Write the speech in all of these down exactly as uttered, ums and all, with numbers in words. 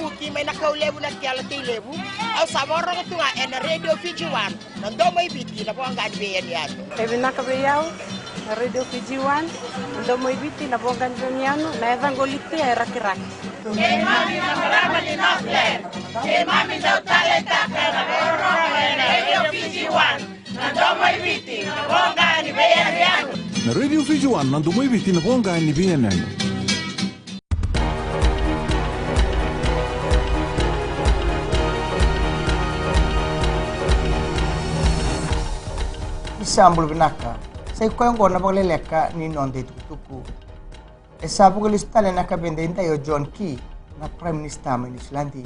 Vuki mai na kau levu na kela tei levu. Au sa vakarorogo tu ga ena Radio Fiji One, na domo i Viti, na voqa ni veiyanuyanu. E vinaka vei au na Radio Fiji One, na domo i Viti, na voqa ni veiyanuyanu, na yacaqu o Litia e Rakiraki. Keimami na marama ni Northland, keimami dau taleitaka na vakarorogo ena Radio Fiji One, na domo i Viti, na voqa ni veiyanuyanu. Na Radio Fiji One, na domo i Viti, na voqa ni veiyanuyanu. Ni sa bula vinaka. Sa i koya oqo na vakaleleka ni noda itukutuku. E sa vakalesu tale ena yakavi edaidai o John Key, na Prime Minister mai Niusiladi.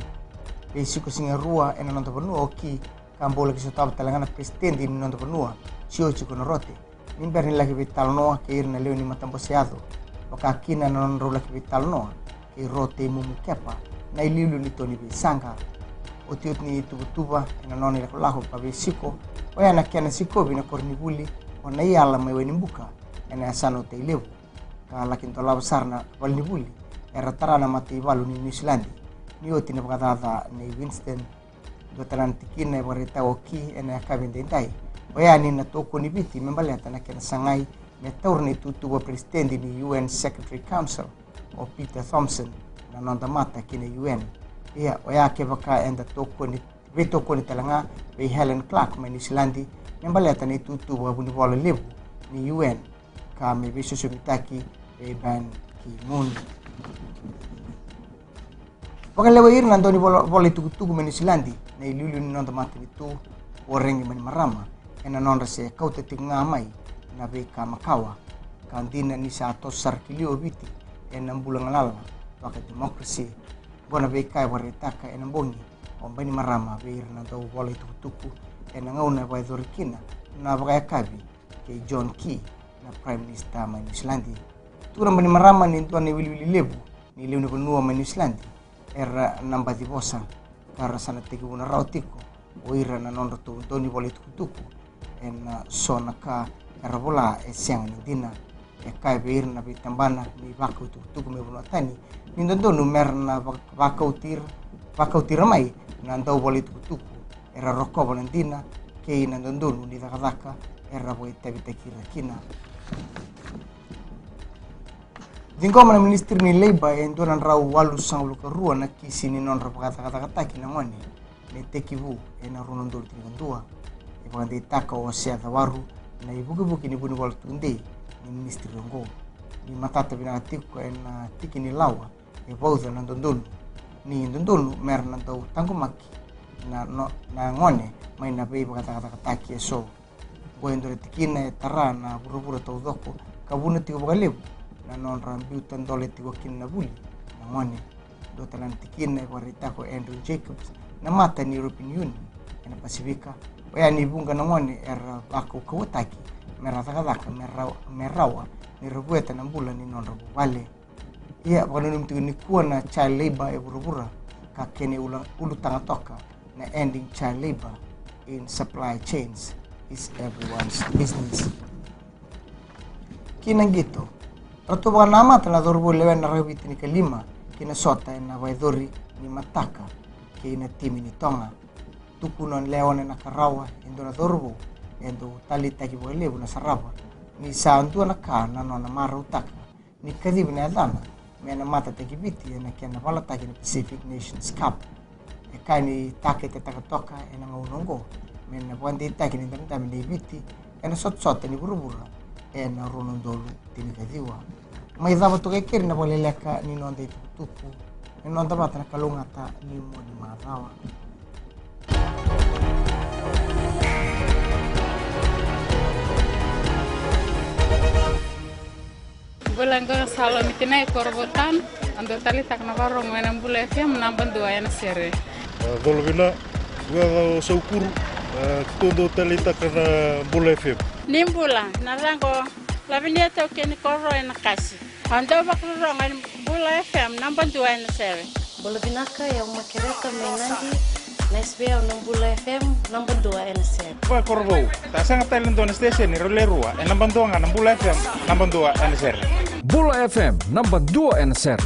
Veisiko siga rua ena noda vanua o Key, ka bau laki sotava tale ga na peresitedi ni noda vanua, Siosiko Norote, ni bera ni laki veitalanoa kei ira na lewe ni matabose yaco, vaka kina na nodrau laki veitalanoa kei Rotei Mumu Kepa, na iliuliu ni to ni veisaqa. Otioti ni tuvatuva ena nona ilakolako vakaveisiko, oya na kena sikovi na koronivuli o Naiala mai Wainibuka ena yasana o Tailevu, ka laki dolava sara na valenivuli era tara na mataivalu ni Niusiladi ni oti na vakacaca nei Winston. Dua tale na tikina e vakaraitaka o Key ena yakavi edaidai, oya ni na tokoni Viti me baleta na kena sagai me taura na itutu vakaperesitedi ni U N Secretary Council o Peter Thomson na noda mata ki na U N. Ia, oya kevaka eda tokoni, veitokoni tale ga vei Helen Clark mai Niusiladi me baleta na itutu vakavunivola levu ni U N, ka me veisosomitaki vei Ban Ki-moon. Vakalewai ira na daunivola, vola itukutuku mai Niusiladi na iliuliu ni noda matanitu, Voreqe Bainimarama, ena nodra se kauta tiko ga mai na veika makawa. Ka dina ni sa toso sara ki liu o Viti ena bula galala vakademokrasi. Oqo na veika e vakaraitaka ena bogi o Bainimarama vei ira na dauvola itukutuku ena gauna e vakayacori kina na vakayakavi kei John Key, na Prime Minister mai Niusiladi. Tukuna o Bainimarama ni dua na iwiliwili levu ni lewe ni vanua mai Niusiladi era na baci vosa, ka ra sa na tekivuna rawa tiko o ira na nodratou daunivola itukutuku ena so na ka era vola e sega ni dina. E kaya vei ira na veitabana ni vakau itukutuku mai vanua tani ni dodonu mera na vak-, vakauti ira, vakauti ira mai na dauvola itukutuku era rokova na dina kei na dodonu ni cakacaka era vakaitavitaki ira kina. Ciqoma na Ministry ni Labour e dua na drau walusagavulu ka rua na kisi ni nodra vakacakacakataki na gone me tekivu ena rua na udolu tinikadua. E vakadeitaka o Sea Cawaru, na ivukivuki ni vunivola tudei ni ministry oqo, ni matata vinaka tiko ena tiki ni lawa e vauca na dodonu, ni dodonu mera na dau taqomaki na, no, na gone mai na veivakacakacakataki eso. Oqo e dua na tikina e tara na vuravura taucoko ka vuna tiko vakalevu na nodra biuta dole tiko kina na vuli na gone. Dua tale na tikina e vakaraitaka o Andrew Jacobs, na mata ni European Union ena Pasifika, oya ni vuqa na gone era vakaukauwataki mera cakacaka me rawa, me rawa ni ra vueta na bula ni nodra vuvale. Ia, vakananumi tiko nikua na child labour e vuravura, ka kena ula-, ulutaga toka na Ending Child Labour in Supply Chains is Everyone's Business. Ki na qito, ratou vakanamata na cauravou lewena na rakavi tinikalima ki na sota ena vakayacori ni mataka kei na timi ni Toga. Tukuna o Leone Nakarawa, e dua na cauravou e dau taleitaki vakalevu na sarava, ni sa dua na ka na nona marautaka ni kacivi na yacana me na matataki Viti ena kena valataki na Pacific Nations Cup. E kaya ni taketetaka toka ena gauna oqo me na vakadeitaki na idabedabe nei Viti ena sotasota ni vuravura ena rua na udolu tinikaciwa. Mai cava toka e keri na vakaleleka ni noda itukutuku, ni noda vata na kalougata ni mua ni macawa. Bula, qo na Salomi Tinai, Korovou Town. Au dau taleitaka na vakarorogo ena Bula F M naba dua ena sere. A, colo vina, vua o Saukuru, a, keitou dau taleitaka na Bula F M. Ni bula, na yacaqu o Lavinia Taukei ni Koro ena Kasi. Au dau vakarorogo ena Bula F M naba dua ena sere. Bula vinaka, o yau Makereta mai Nadi, na S B L na Bula F M naba dua ena sere. Vua Korovou, sa sega tale e dua na station e rau le rua, e naba dua ga na Bula F M naba dua ena sere. Bula F M naba dua ena sere.